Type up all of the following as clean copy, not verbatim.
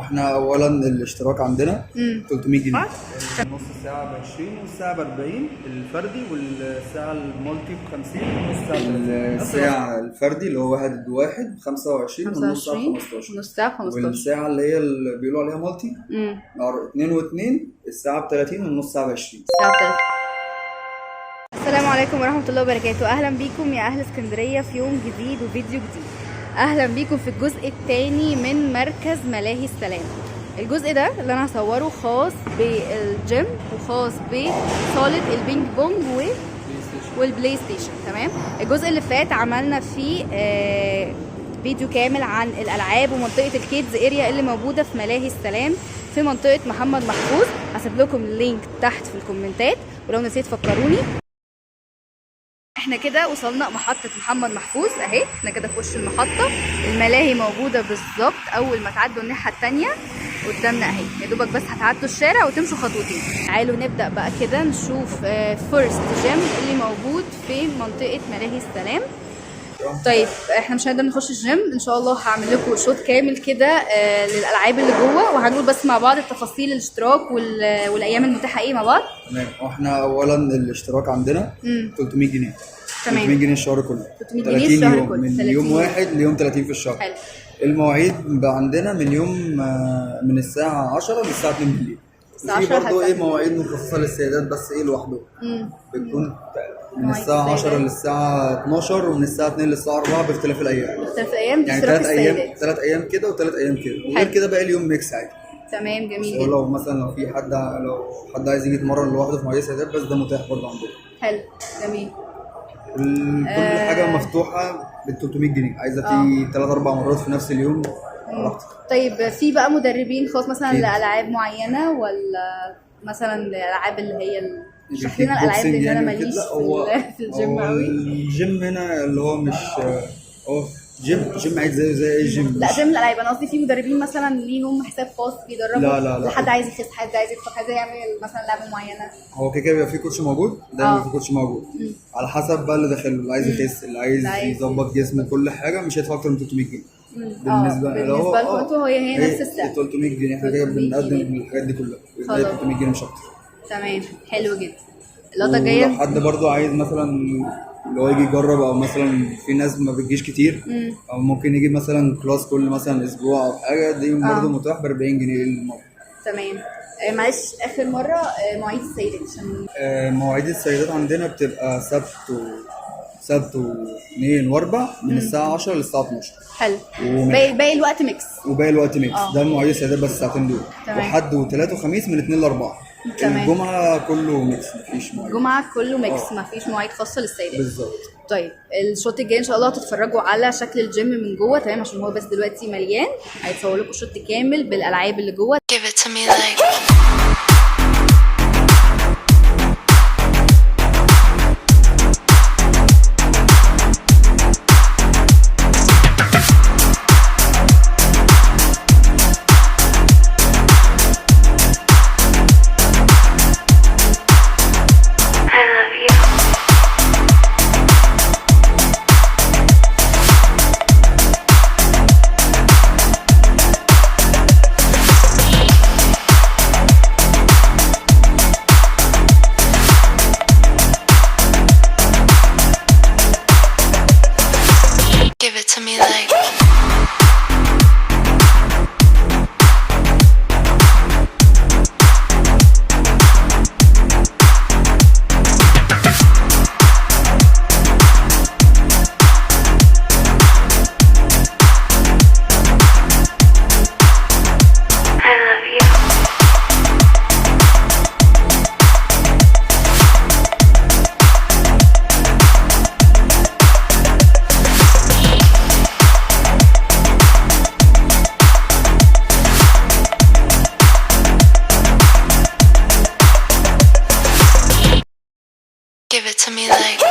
احنا اولا الاشتراك عندنا 300 جنيه. نص ساعة ب 20 والساعة ب 40 الفردي، والساعة ال multi ب 50 والنص ساعة ب 30. الساعة الفردي اللي هو واحد ضد واحد ب 25 والنص ساعة ب 25 15. نص ساعة 15. والساعة اللي هي اللي بيقولوا عليها multi اتنين واتنين، الساعة ب 30 والنص ساعة ب 20. الساعة 3. السلام عليكم ورحمة الله وبركاته. أهلا بيكم يا أهل اسكندرية في يوم جديد وفيديو جديد. أهلا بيكم في الجزء الثاني من مركز ملاهي السلام. الجزء ده اللي أنا هصوره خاص بالجيم وخاص بصالة البينج بونج والبلاي ستيشن. تمام. الجزء اللي فات عملنا فيه فيديو كامل عن الالعاب ومنطقة ال kids area اللي موجودة في ملاهي السلام في منطقة محمد محفوظ. هسيب لكم ال link تحت في الكومنتات، ولو نسيت فكروني. احنا كده وصلنا محطة محمد محفوظ اهي، احنا كده في وش المحطة. الملاهي موجودة بالظبط اول ما تعدوا الناحية التانية قدامنا اهي، يا دوبك بس هتعدوا الشارع وتمشوا خطوتين. تعالوا نبدأ بقى كده نشوف first gym اللي موجود في منطقة ملاهي السلام. طيب احنا مش هنقدر نخش الجيم، ان شاء الله هعمل لكم شوط كامل كده للالعاب اللي جوه، وهنقول بس مع بعض التفاصيل الاشتراك والايام المتاحة ايه مع بعض. تمام. واحنا اولا الاشتراك عندنا 300 جنيه. 300 جنيه الشهر كله. 300 جنيه 30 الشهر يوم كله. من 30 يوم يوم. واحد ليوم 30 في الشهر. حلو. المواعيد بقى عندنا من يوم من الساعة 10 للساعة 2 بالليل. الساعة وفي 10 برضه لحد ايه مواعيد مخصصة للسيدات بس ايه لوحده، بتكون من مواعيد الساعة 10 السيدات. للساعة 12 ومن الساعة 2 للساعة 4 باختلاف الأيام. باختلاف الايام دي يعني اشتراك 3 أيام، السيدات. 3 أيام كده و3 أيام كده، وغير حلو. كده باقي اليوم mix عادي. تمام، جميل هو جدا. لو مثلا لو حد عايز يجي يتمرن لوحده في مواعيد السيدات بس، ده متاح برضه عندنا. حلو، جميل. كل حاجة مفتوحة بال 300 جنيه، عايزة تيجي 3 4 مرات في نفس اليوم براحتك. طيب في بقى مدربين خاص مثلا أكيد. لألعاب معينة، ولا مثلا لألعاب اللي هي اشرح الكيك لنا الألعاب بوكسنج لأن أنا يعني ماليش وكده. هو في الجيم هو قوي. الجيم هنا اللي هو مش هو gym gym عادي زيه زي اي جيم. لا، مش جيم الألعاب أنا قصدي في مدربين مثلا ليهم حساب خاص بيدربوا لا، لا، لا. لحد عايز يخس، حد عايز يدخل، حد يعمل مثلا لعبة معينة. هو كده كده بيبقى فيه coach موجود دايما. بيبقى فيه coach موجود على حسب بقى اللي داخله، اللي عايز يخس، اللي عايز اللي عايز يظبط جسمه، كل حاجه، مش هيدفع اكتر من 300 جنيه. بالنسبة لو هو بالنسبة لكم انتوا هي نفس السعر. 300 جنيه. احنا كده 300 بنقدم جنيه. الحاجات دي كلها خلاص. 300 جنيه مش اكتر. تمام، حلو جدا. اللقطة ولو الجاية. حد برضو عايز مثلا اللي هو يجي يجرب، او مثلا في ناس ما بتجيش كتير، او ممكن يجي مثلا class كل مثلا اسبوع او حاجه، دي برضو متاح ب 40 جنيه للمره. تمام. معلش آخر مرة مواعيد السيدات عشان مواعيد السيدات عندنا بتبقى سبت واثنين واربع من الساعة 10 للساعة 12. حلو. باقي الوقت mix. وباقي الوقت mix. ده مواعيد السيدات بس الساعتين دول. تمام. وحد وثلاث وخميس من 2 ل 4. تمام. الجمعة كله mix، مفيش مواعيد. الجمعة كله mix، مفيش مواعيد خاصة للسيدات. بالظبط. طيب الشوط الجاي ان شاء الله هتتفرجوا على شكل الجيم من جوه، تمام؟ عشان هو بس دلوقتي مليان، هيتصور لكم شوط كامل بالالعاب اللي جوه. Give it to me like. I love you. Give it to me like. I love you. Give it to me like.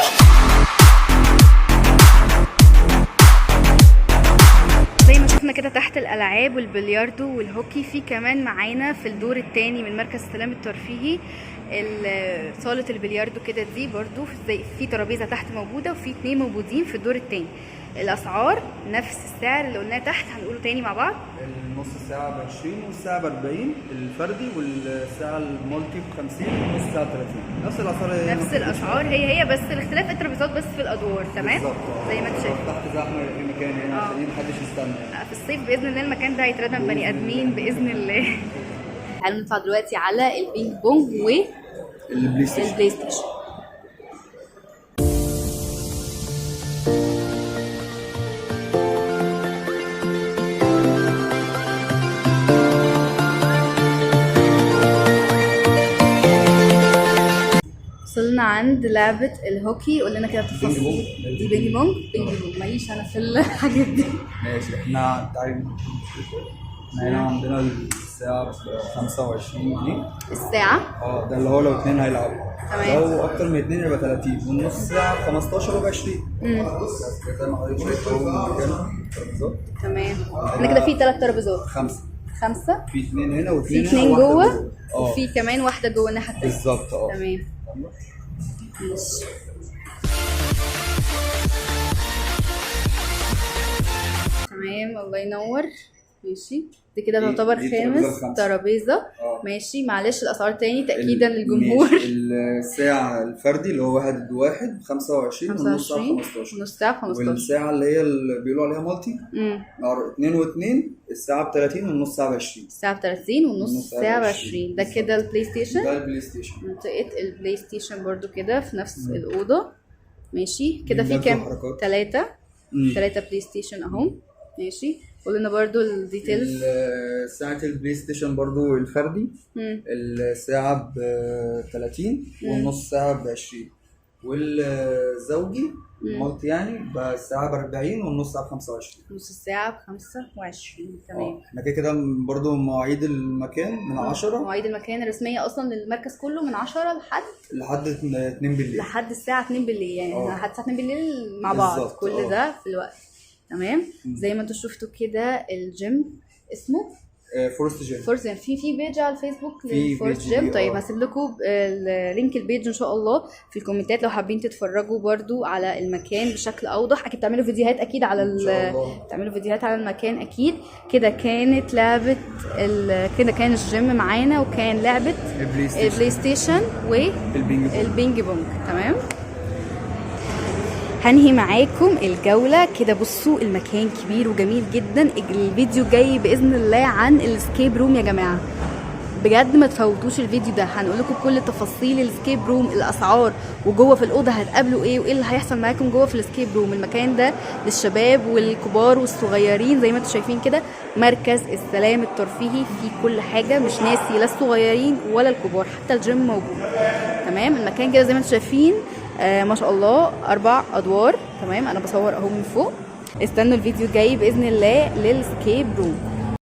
زي ما شفنا كده تحت الالعاب والبلياردو والهوكي، في كمان معانا في الدور الثاني من مركز السلام الترفيهي صالة البلياردو كده، دي برضو زي في ترابيزة تحت موجودة وفي 2 موجودين في الدور التاني. الاسعار نفس السعر اللي قلناه تحت، هنقوله تاني مع بعض. النص ساعة ب 20 والساعة ب 40 الفردي، والساعة ال multi ب 50 والنص ساعة 30. نفس الأسعار هي. نفس الاسعار هي هي، بس الاختلاف الترابيزات بس في الادوار. تمام. بالظبط. زي ما انت شايف. تحت زحمة، يبقى في مكان هنا عشان محدش يستنى يعني. في الصيف باذن الله المكان ده هيتردم بني ادمين باذن الله. تعالوا نطلع دلوقتي على البينج بونج البلاي ستيشن. والبلاي ستيشن. وصلنا عند لعبة الهوكي، قول لنا كده تفاصيل. بونج. دي بينج بونج. بينج بونج ماليش انا في الحاجات دي. ماشي، احنا تعالي، احنا هنا عندنا الساعة ب 25 جنيه الساعة. ده اللي هو لو اتنين هيلعبوا. تمام. لو اكتر من اتنين يبقى 30، والنص ساعة ب 15 وب 20. بس زي ما حضرتك شايف اهو مكان ترابيزات. تمام، احنا كده في 3 ترابيزات. 5. 5. في 2 هنا في واثنين هنا 2 وواحدة جوه وفي وفي كمان واحدة جوه الناحية التانية. بالظبط. تمام ماشي. تمام، الله ينور. ماشي، دي كده تعتبر دي الترابيزة خامس الخامسة. ترابيزة. ماشي، معلش الأسعار تاني تأكيدا للجمهور. ماشي. الساعة الفردي اللي هو واحد ضد واحد ب 25، والنص ساعة ب 25 15. نص ساعة 15. والساعة اللي هي اللي بيقولوا عليها multi 2 و2، الساعة ب 30 والنص ساعة ب 20. الساعة ب 30 والنص والنص ساعة ساعة ب ب 20. ده كده البلاي ستيشن. ده البلاي ستيشن. منطقة البلاي ستيشن برضو كده في نفس الأوضة. ماشي، كده في بيلعبوا كام؟ حركات. 3. 3 بلاي ستيشن اهو. ماشي، قول لنا برضو ال details. ساعة البلاي ستيشن برضو الفردي الساعة ب 30 والنص ساعة ب 20، والزوجي ال multi يعني الساعة ب 40 والنص ساعة ب 25. نص الساعة ب 25. تمام. احنا كده كده برضو مواعيد المكان من 10 مواعيد المكان الرسمية أصلا للمركز كله من 10 لحد 2 بالليل. لحد الساعة 2 بالليل يعني. لحد الساعة 2 بالليل مع بعض. بالظبط، كل ده في الوقت. تمام. زي ما انتوا شفتوا كده الجيم اسمه فورست جيم. فورست جيم. في page على الفيسبوك في للفورست page جيم. ليه، طيب هسيب لكم link ال page ان شاء الله في الكومنتات لو حابين تتفرجوا برضو على المكان بشكل اوضح. اكيد تعملوا فيديوهات اكيد على إن شاء الله. تعملوا فيديوهات على المكان اكيد. كده كانت لعبة كده كان الجيم معانا، وكان لعبة البلاي ستيشن. البلاي ستيشن البينج بونج. والبينج بونج. تمام، هنهي معاكم الجولة كده. بصوا المكان كبير وجميل جدا. الفيديو جاي بإذن الله عن ال escape room يا جماعة، بجد ما تفوتوش الفيديو ده. هنقول لكم كل تفاصيل ال escape room، الاسعار، وجوه في الاوضة هتقابلوا ايه، وايه اللي هيحصل معاكم جوه في ال escape room. المكان ده للشباب والكبار والصغيرين زي ما انتم شايفين كده، مركز السلام الترفيهي فيه كل حاجة، مش ناسي لا الصغيرين ولا الكبار، حتى الجيم موجود. تمام، المكان كده زي ما انتم شايفين، ما شاء الله 4 ادوار. تمام، انا بصور اهو من فوق. استنوا الفيديو الجاي باذن الله لل escape room.